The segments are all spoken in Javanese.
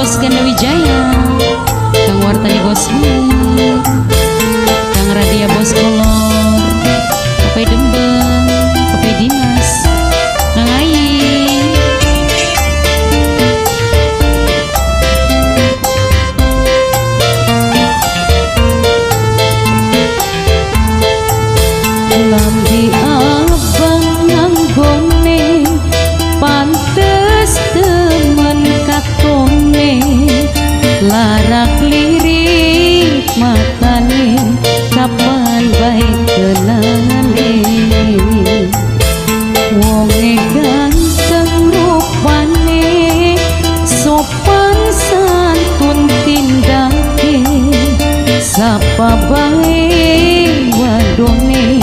Bos Ganda Wijaya, Kang Wartani Bos Mir, Kang Radia Bos Kolor, Papai Dembeng, Papai Dimas, Kang Ayi. Lambi abang nganggone pantes temen katone, larak lirik matane kapan bae kenale. Wonge ganteng rupane, sopan santun tindake, sapa bae wadone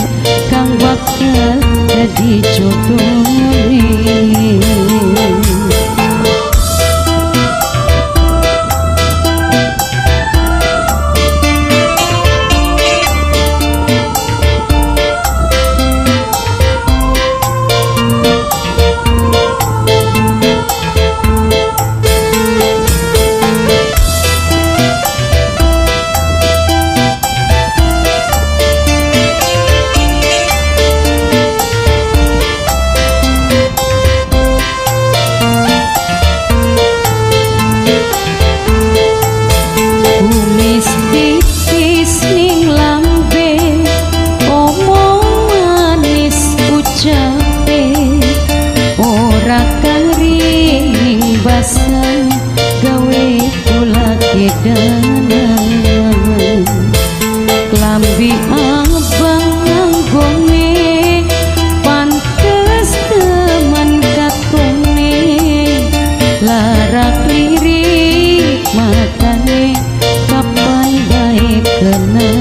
kang bakal dadi jodone. Kumis tipis ning lambe, omong manis ucape, ora kari ning basa gawe kula kedanan. Klambi abang nganggone pantes temen katone, larak lirik matane kapan bae kenale.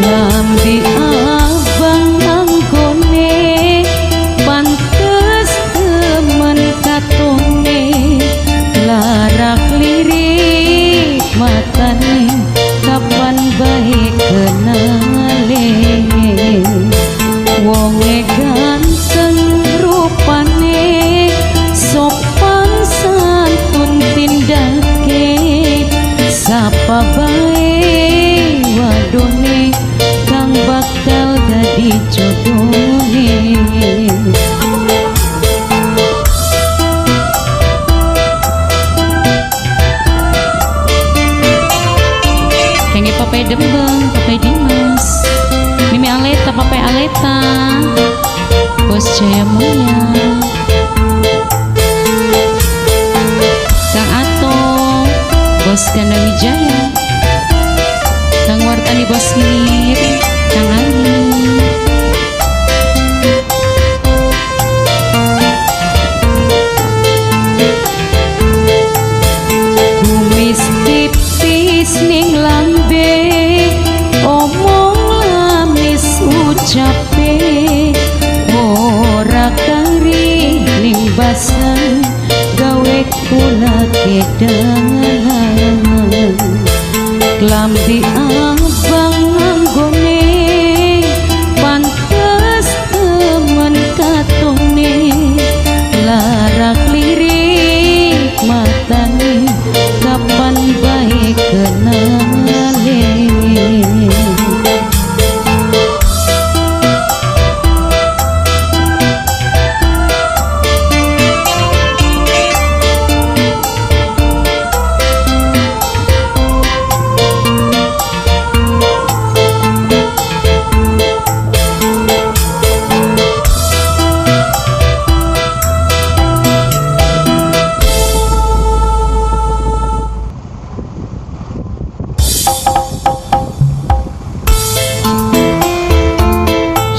Lambi abang nganggone pantes temen katone, larak lirik matane kapan bae kenale. Wonge ganteng rupane, sopan santun tindake, sapa bae wadone kang bakal dadi jodone. Kenge Papai Dembeng, Papai Dimas, Mimi Aleta, Papai Aleta, Bos Jaya Mulia, Kang Ato, Bos Ganda Wijaya, Kang Wartani Bos Mir, Kang Ali. Kumis tipis ning lambe, omong lamis ucape, ora kari ning basa gawe kula kedanan. Klambi abang nganggone pantes temen katone, larak lirik matane kapan bae kenale.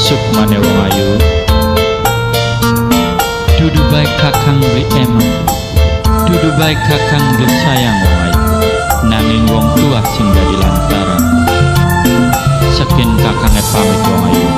Sukmane wong ayu. Dudu bae kakang beli eman, dudu bae kakang beli sayang wae, nanging wong tua sing dadi lantaran. Sekin kakange pamit wong ayu.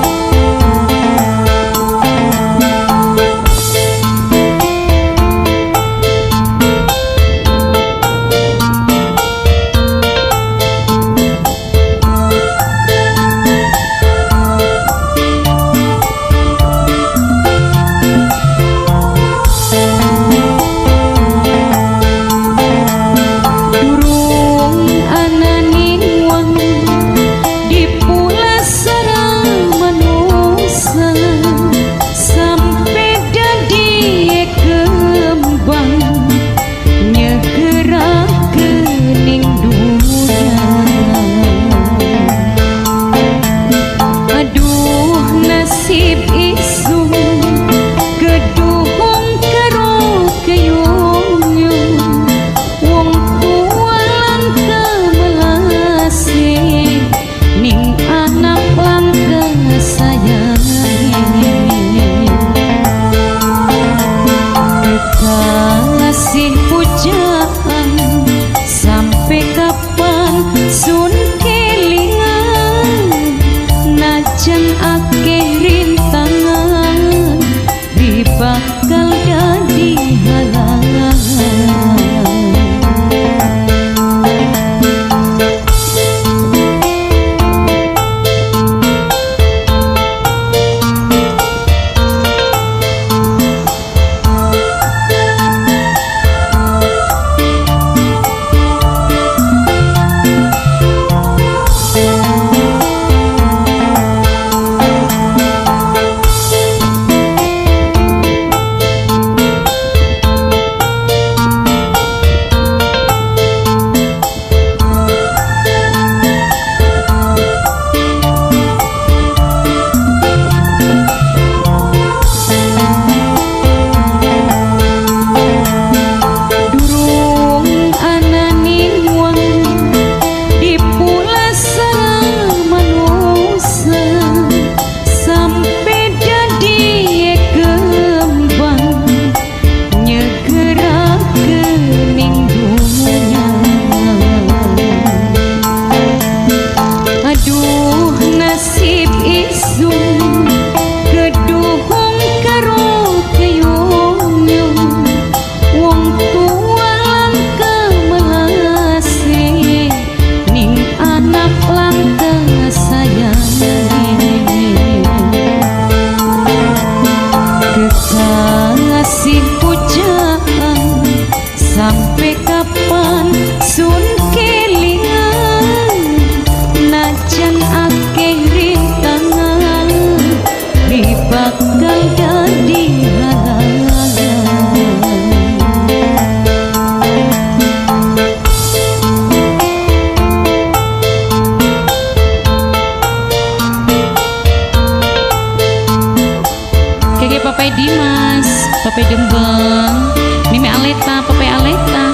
Papai Dimas, Papai Dembeng, Mimi Aleta, Papai Aleta,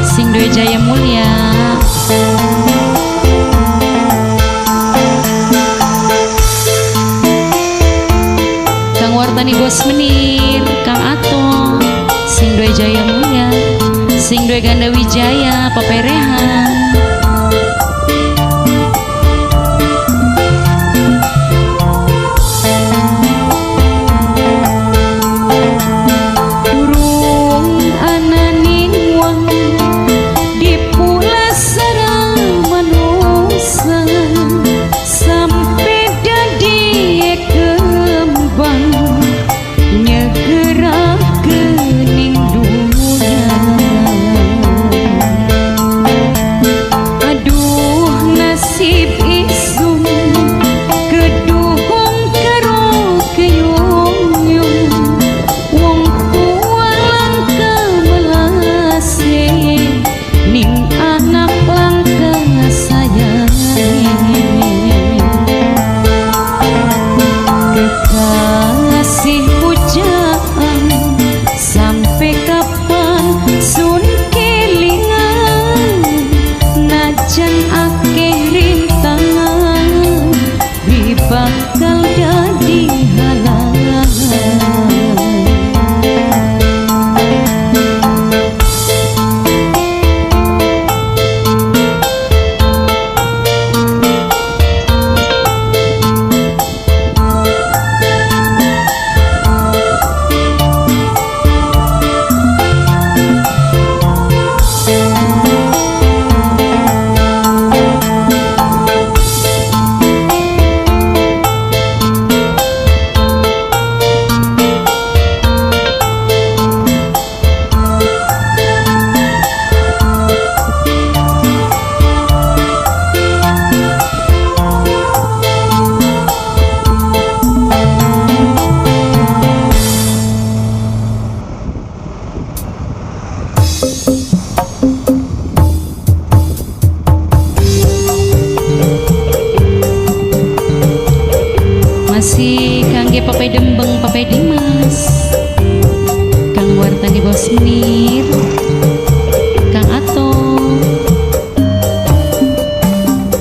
sing duwe jaya mulia. Kang Wartani Bos Menir, Kang Ato, sing duwe jaya mulia, sing duwe Ganda Wijaya, Papai Rehan. Kangge Papai Dembeng, Papai Dimas, Kang Wartani Bos Menir, Kang Ato.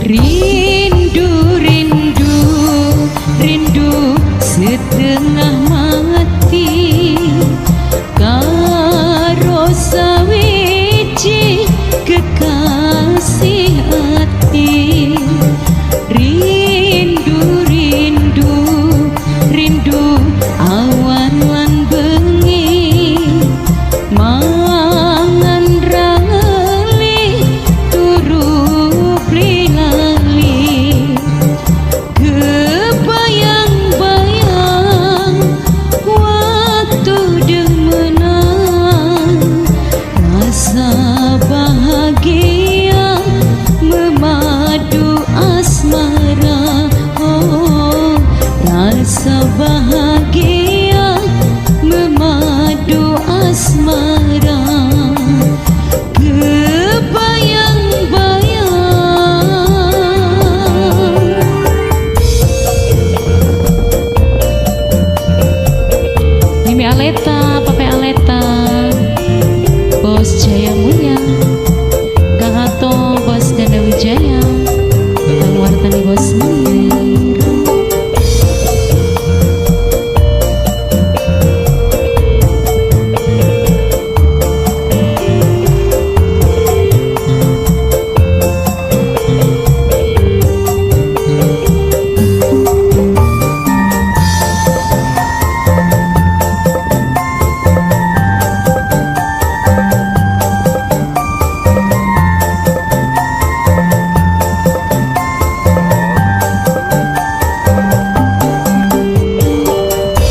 Rindu rindu rindu setengah mati, karo sawiji kekasih hati. Rindu rindu rindu awan lan bengi, mangan ra ngelih turu beli lali. Kebayang-bayang waktu demenan, rasa bahagia memadu asmara. Oh, rasa bahagia memadu asmara. Kebayang-bayang. Mimi Aleta, Pape Aleta, Bos Jaya Mulia, Kang Ato, Bos Ganda Wijaya, Kang Wartani Bos Munir.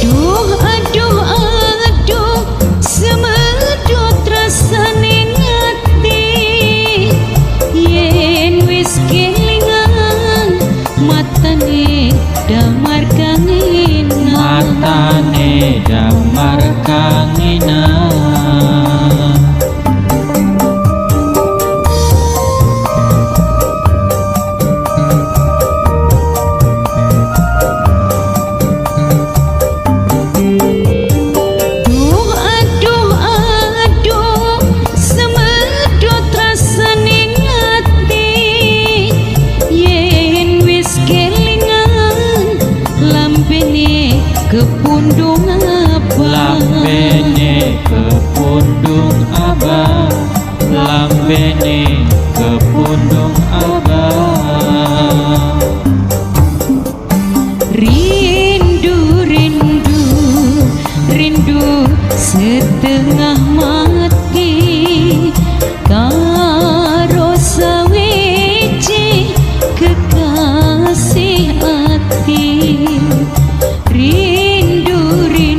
Duh aduh aduh semedot rasane ngati, yen wis kelingan matane damar kangenan. Matane damar kangenan. Duh aduh aduh semedot rasane ngati, yen wis kelingan lambene kepundung abang. Lambene kepundung abang, lambene kepundung abang. Rindu rindu rindu setengah mati, karo sawiji kekasih hati. Rindu rindu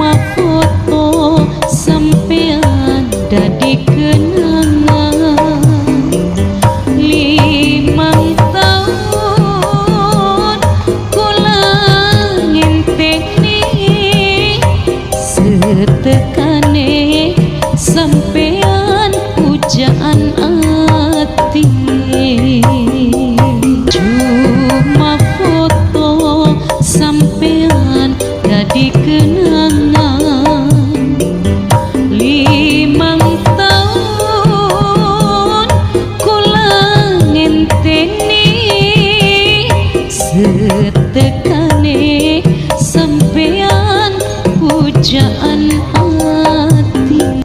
Cuma foto sampean dadi kenangan. 5 tahun kula ngenteni setekane sampean pujaan ati. Cuma foto sampean dadi kenangan. 5 tahun kula ngenteni setekane sampean pujaan ati.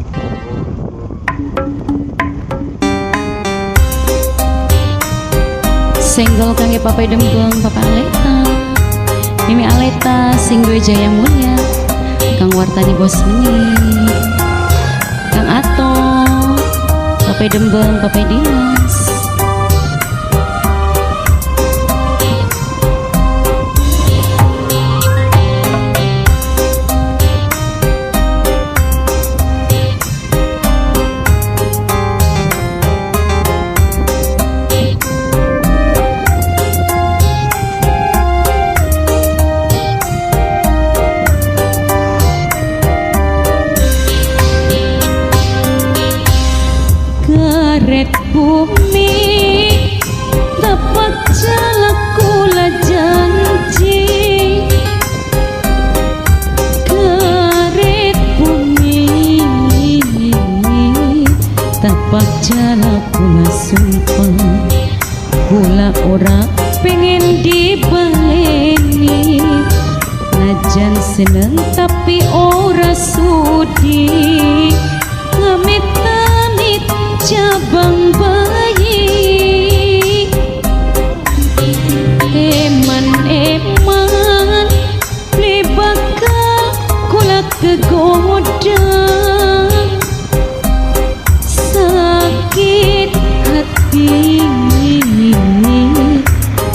Senggol kangge Papai Dembeng, Papa Aleta, Mimi Aleta, sing duwe jaya mulia, Kang Wartani Bos Menir, Kang Ato, Papai Dembeng, Papai Dimas. Karet bumi dapat jalak kula janji. Karet bumi dapat jalak kula sumpah. Kula ora pengen dibaleni, najan seneng tapi ora sudi. Amit-amit cabang bayi, eman-eman beli bakal kula kegoda. Sakit hati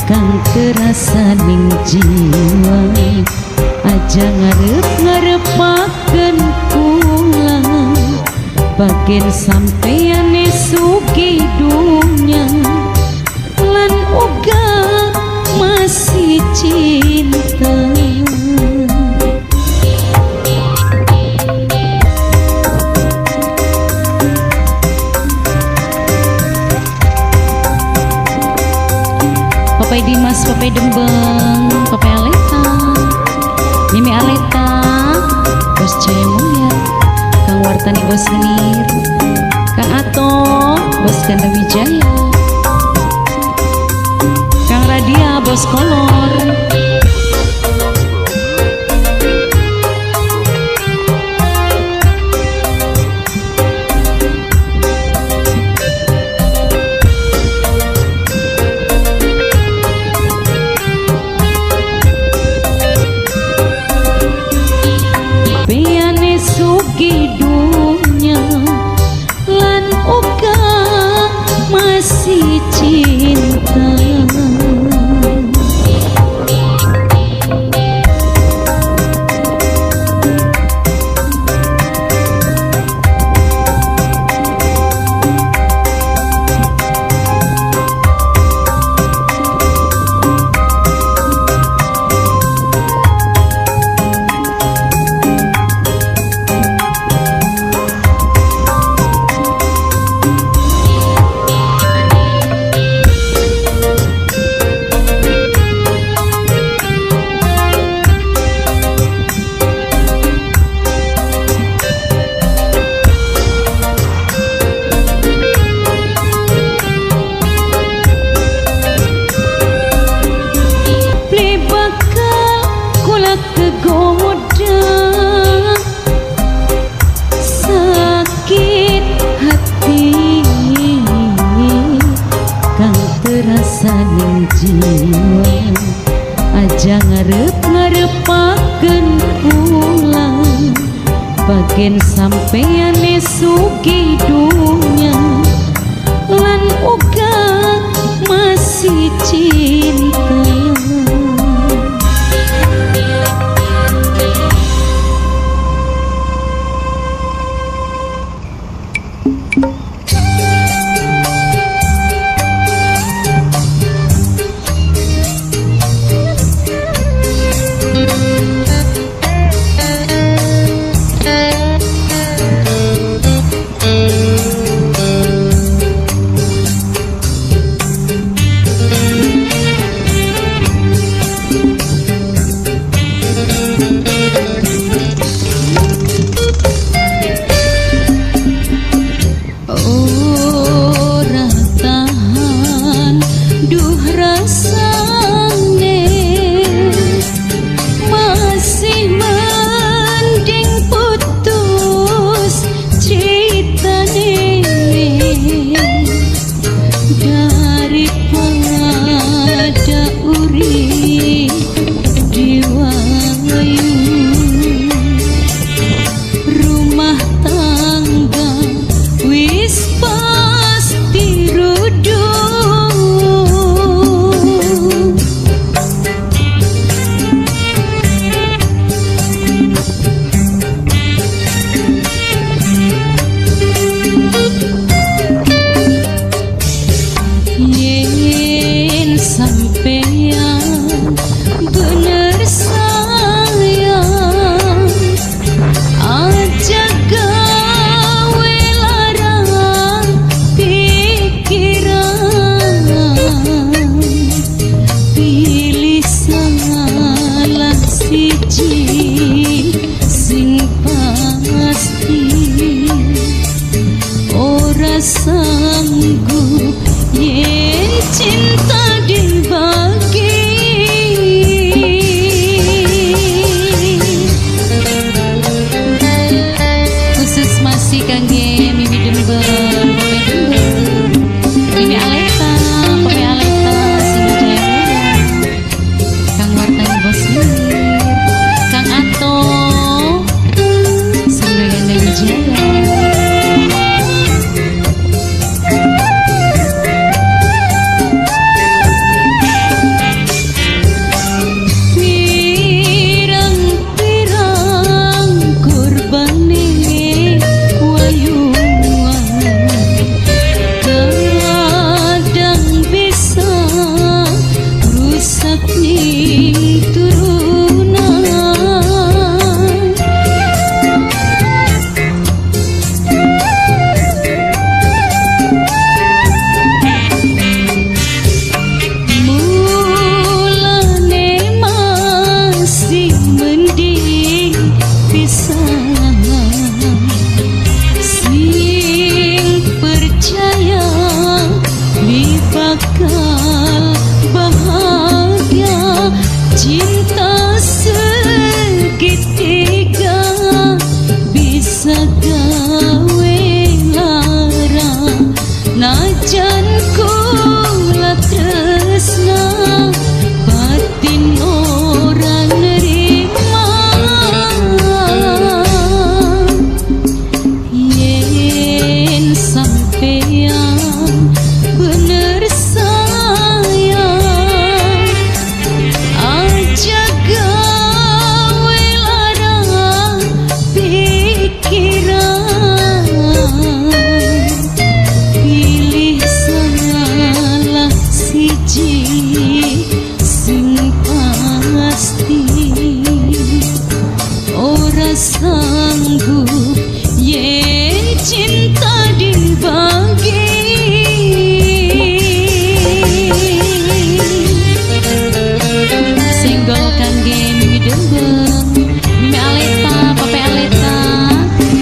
kang terasa ning jiwa, aja ngarep-ngarepaken kula. Bagian sampeane sugih dunya lan uga masih cinta. Papai Dimas, Papai Dembeng, Papai Aleta, Mimi Aleta, Bos Jaya Mulia, Kang Wartani Bos Menir, Kang Ato, Bos Ganda Wijaya, Kang Radia, Bos Kolor. Peyane sugih dunya lan uga masih cinta. Kegoda sakit hati kang terasa ning jiwa, aja ngarep-ngarepaken kula. Bagian sampeane sugih dunya lan uga masih cinta. Masih kangge Mimi Dember, Pape Dember, Mimi Aleta, Pape Aleta, sing Jaya Mulia, Kang Wartani Bos Munir, Kang Ato, sing Ganda Wijaya. Pirang-pirang kurbane wayuan, kadang bisa rusak ning turunan. Mulane masih mending pisahan, sing percaya li bakal bahagia. Cinta segitiga bisa gawe lara, najan kula tresna batin ora nerima. Yen sampeyan bener sayang, aja gawe lara pikiran. Pilih salah siji sing pasti, ora sanggup yen cinta dibagi. Single kangge Mimi Dembeng, Mimi Aleta, Pape Aleta,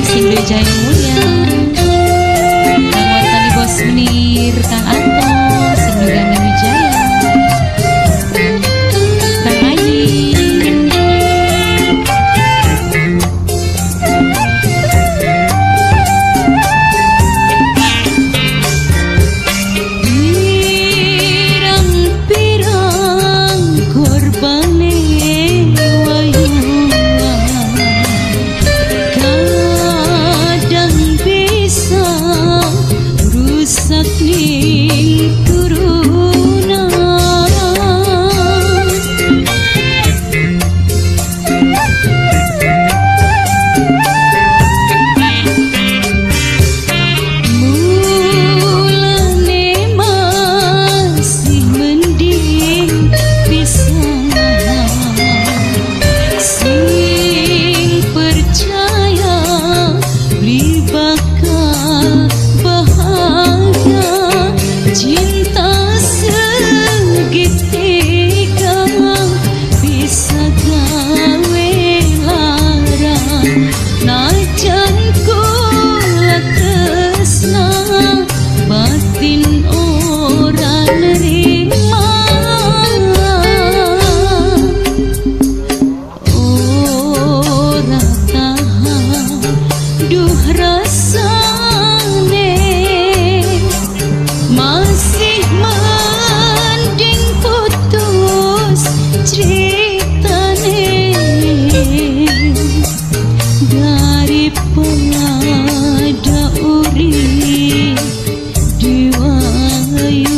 sing Jaya Mulia, Kang Wartani Bos Munir, Kang Anto, sing Ganda Wijaya, Kang Ayi. Pirang-pirang korbane wayuan, kadang bisa rusak ning turunan. Mulane masih mending pisahan, sing percaya beli bakal bahagia. Cinta segitiga bisa gawe lara, najan kula tresna batin ora nerima. Ora tahan duh rasane, masih mending putus ceritane daripada urip diwayu.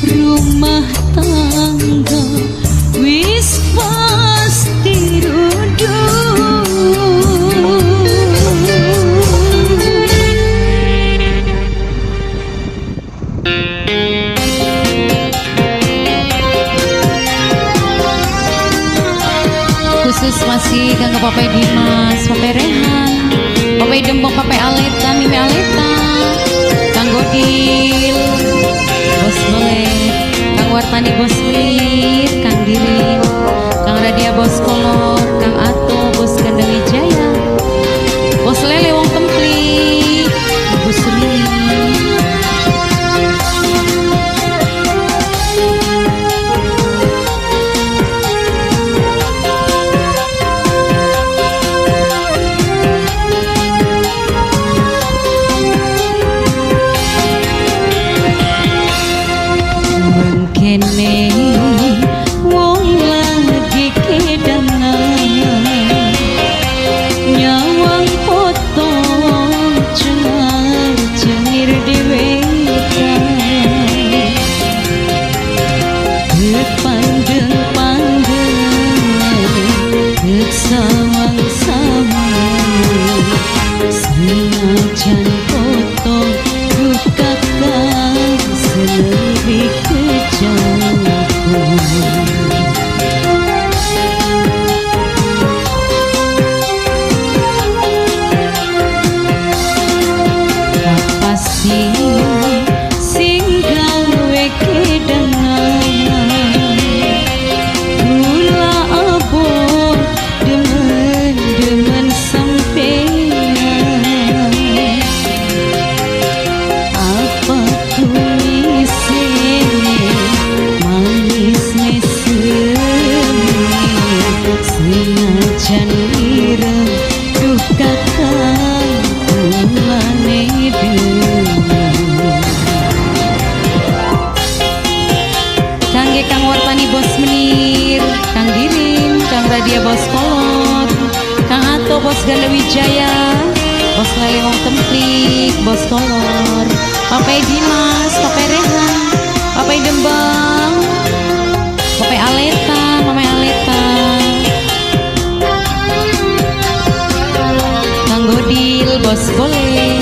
Rumah tangga wis pasti ruduh. Khusus masih kanggo Papai Dimas, Papai Rehan, Papai Dembong, Papai Aleta, Mimi Aleta, Kang Godil, Bos Bolet, Kang Wartani Bos Menir, Kang Dirin, Kang Radia Bos Kolor, Kang Ato Bos Gandang Wijaya, Bos Lele Wong Templi, Ibu Sumini. Ganda Wijaya, Bos Lele Wong Templik, Bos Kolor, Papai Dimas, Papai Rehan, Papai Dembang, Papai Aleta, Mama Aleta, Kang Godil, Bos Boleh.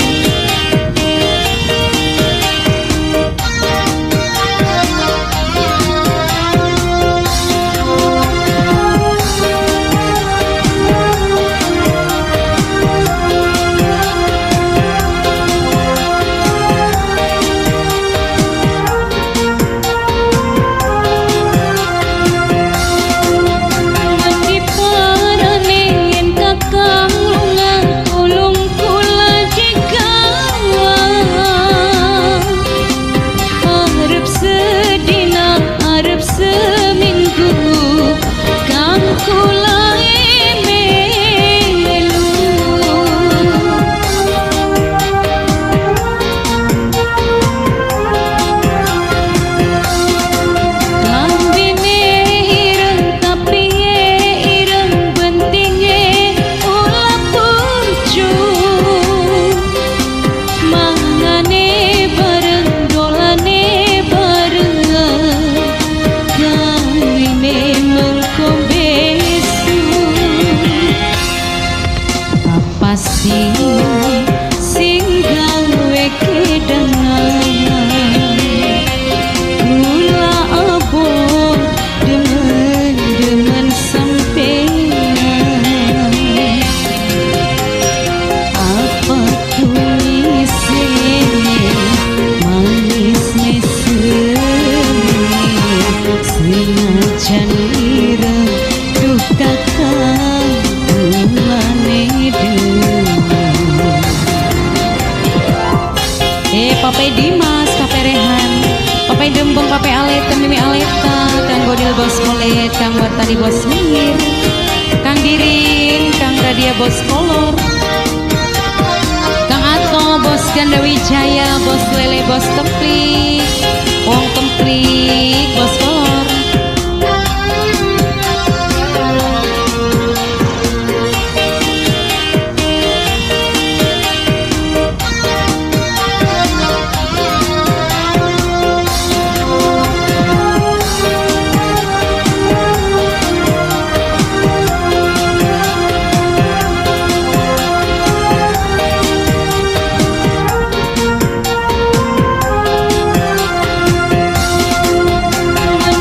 Diparane yen kakang lunga tulung kula digawa, arep sedina arep seminggu kang kula melu. Klambine ireng tapiye ireng bentinge ulah pucu, mangane bareng dolane bareng gawene mengko besu. Apa sih sing gawe kedangan kula abot demen-demen sampean, apa kumise manis mesem senajan ireng duh kakang kulane demen. Papai Dimas, Papai Rehan, Papai Dembeng, Papai Aleta, Mimi Aleta, Kang Godil Bos Kolet, Kang Wartani Bos Mihir, Kang Dirin, Kang Radia Bos Kolor, Kang Ato Bos Ganda Wijaya, Bos Lele Bos Templik, Wong Templik, Bos Kolor.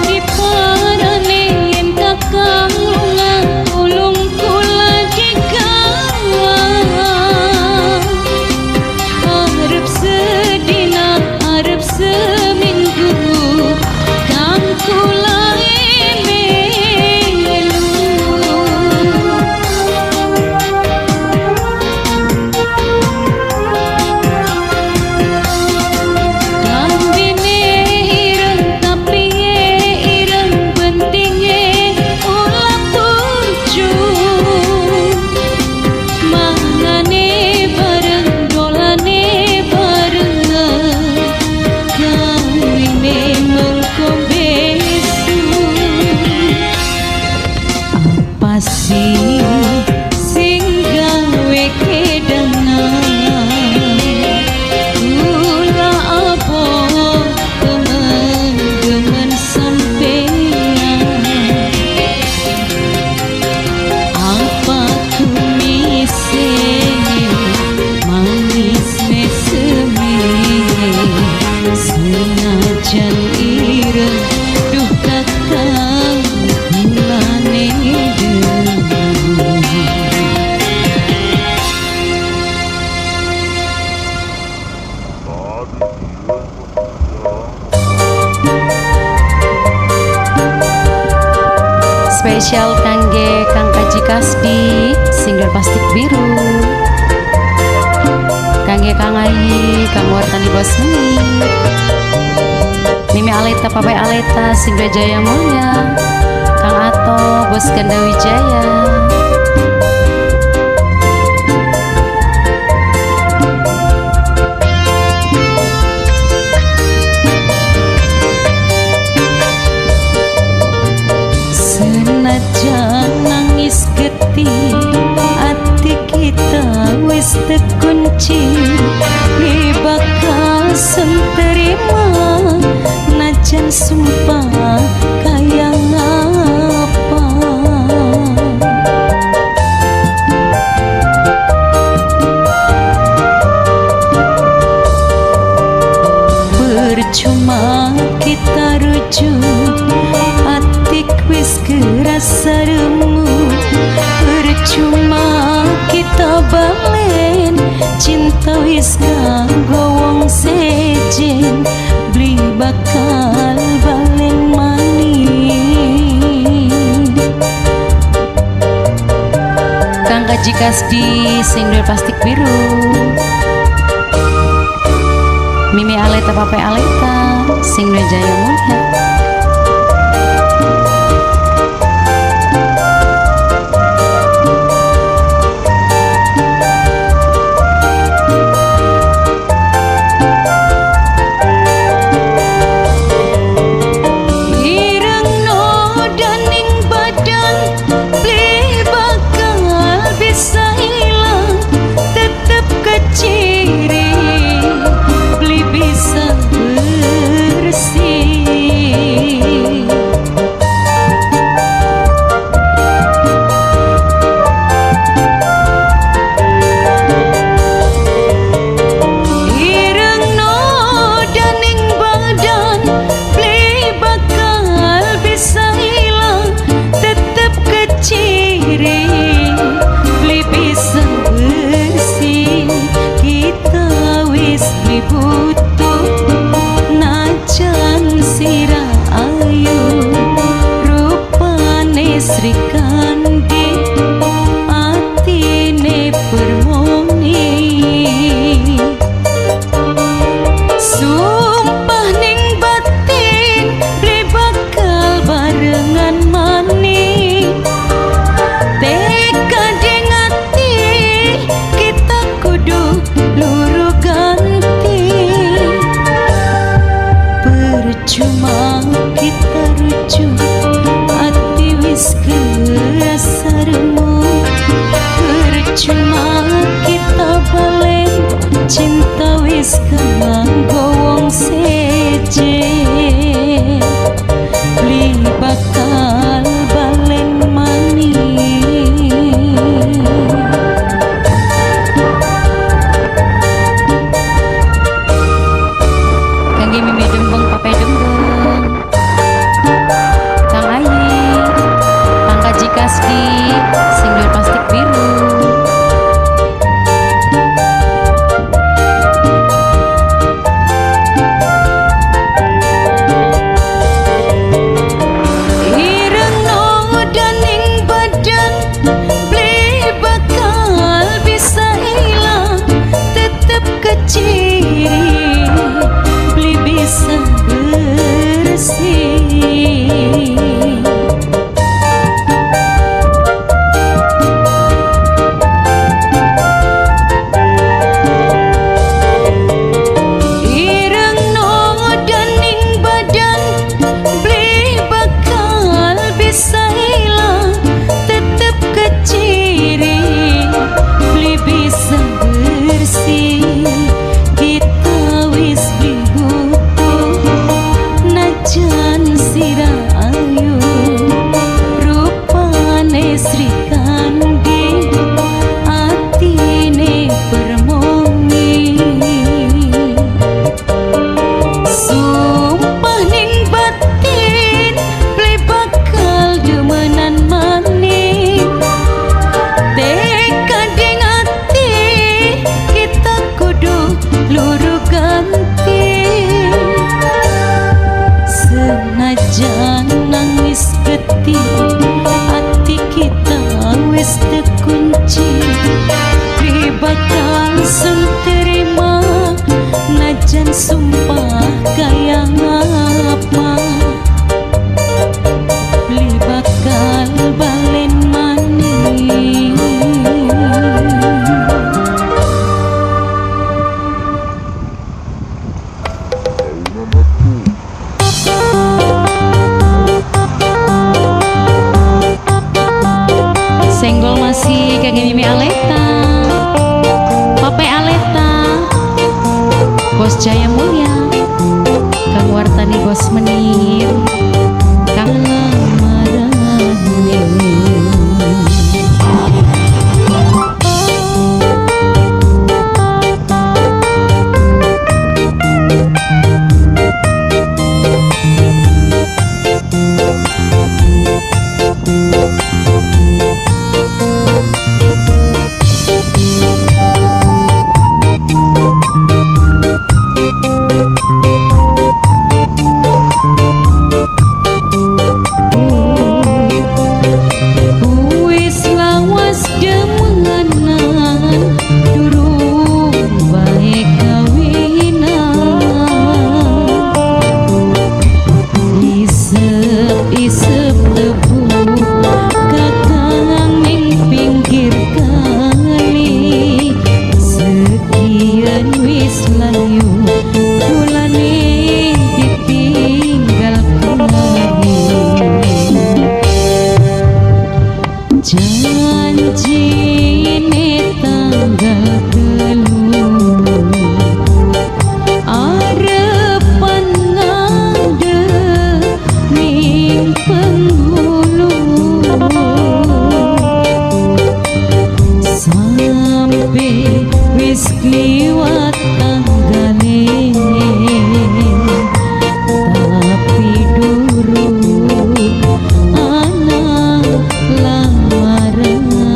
Diparane yen kakang lunga tulung kula digawa, arep sedina arep seminggu kang kula melu. Klambine ireng tapiye ireng bentinge ulah pucu, mangane bareng dolane bareng gawene mengko besu. Apa sih sing gawe kedangan kula abot demen-demen sampean, apa kumise manis meseme senajan ireng duh kakang kulane demen. Spesial kangge Kang Kaji Kasdi single plastik biru, kangge Kang Ayi, Kang Wartani Bos Meni, Mimi Aleta, Papai Aleta, Sindra Jaya Mulya, Kang Ato, Bos Ganda Wijaya. Senajan nangis getih ati. Najan sumpah kaya ngapa. Percuma kita rujuk, ati wis kerasa remuk. Percuma kita balen, cinta wis kanggo wong sejen, beli bakal balen maning. Kang Kaji Kasdi sing duwe plastik biru, Mimi Aleta Pape Aleta sing duwe Jaya Mulya. Ireng nodaning badan beli bakal bisa hilang, tetep keciri beli bisa bersih. Ireng nodaning badan beli bakal bisa hilang, tetep keciri beli bisa bersih. Kita wis beli butuh najan sirah ayu, rupane Sri Kandi atine permoni. Sumpah ning batin beli bakal barengan maning, tekad ati kita kudu luru ganti. Percuma kita rujuk, ati wis kerasa remuk. Percuma kita balen, cinta wis kanggo wong sejen, beli bakal balen maning. Kangge Mimi Dembeng Pape Dembeng, Kang Ayi, Kang Kaji Kasdi sing duwe plastik biru. Ireng nodaning badan beli bakal bisa hilang, tetep keciri beli bisa bersih. Ireng nodaning badan beli bakal bisa hilang, tetep keciri beli bisa bersih. Kita wis beli butuh najan sirah ayu, rupane Sri Kandi atine permoni. Sumpah ning batin beli bakal demenan maning, tekad ati kita kudu luru ganti. Senajan nangis getih, ati kita wis terkunci, beli bakal sun terima najan sumpah kaya ngapa, beli bakal balen maning. Senggol masih kangge Mimi Aleta, Pape Aleta, Bos Jaya Mulya, Kang Wartani Bos Bos Menir, Kang Lamarane. Wis lawas demenan, durung bae kawinan. Isep-isep tebu kakang ning pinggir kali. Sekian wis layu, kulane ditinggal kemari. Janjine tanggal 3, arepan ngadeg ning penghulu. Sampe wis kliwat tanggale, tapi durung ana lamarane.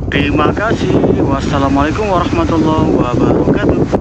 Terima kasih. Wassalamualaikum warahmatullahi wabarakatuh.